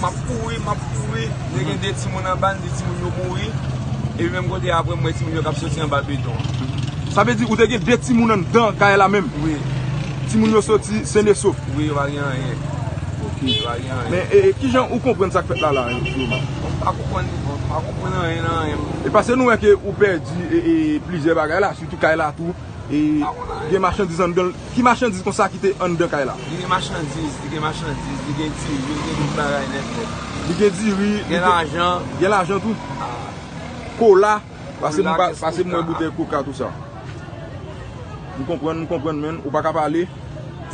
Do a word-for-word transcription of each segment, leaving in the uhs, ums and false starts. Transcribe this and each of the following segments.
M ap kouri, m ap kouri. Te gen de timoun anba, m di timoun yo mouri. Epi menm kote a, apre m wè timoun yo k ap soti anba beton an. Sa vle di ou te gen de timoun anndan kay la menm? Wi, Timoun yo soti sen e sof. Wi, yo pa gen anyen. Yo pa gen anyen. Men e, e, kijan ou konprann sa k fèt la la, Filoman? M pa konprann, m pa konprann anyen nan anyen. E paske nou wè ke ou pèdi e, e, plizyè bagay la, sitou kay la tou. E gen machandiz anndan l. Ki machandiz konsa ki te anndan kay la? Li gen machandiz, li gen machandiz, li gen diri, li gen tout bagay nèt nèt. Li gen diri, li Gen lajan. Gen lajan tou. Ah, Kola, paske Kola, m pa- gen paske m wè koka. Boutèy koka tou sa. M konprann, m konprann, men ou pa ka pale.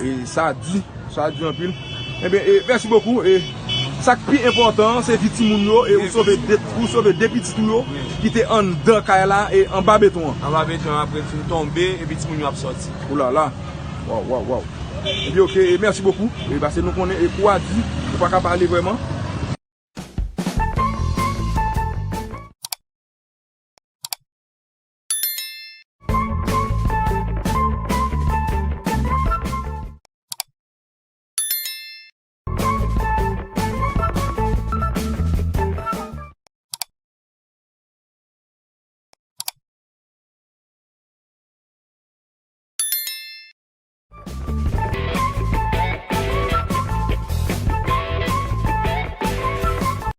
E sa di, sa di anpil. Ebyen, e, mèsi bokou. E sa k pi enpòtan, se vi timoun yo, e ou sove de, ou sove de pitit ou yo, ki te anndan kay la, e anba beton an. Anba beton an, apre fin tonbe, epi timoun yo ap soti. Oulala. Waw, waw, waw. Ebyen, oke, e mèsi bokou. E paske nou konnen, e kou a di, ou pa ka pale vrèman.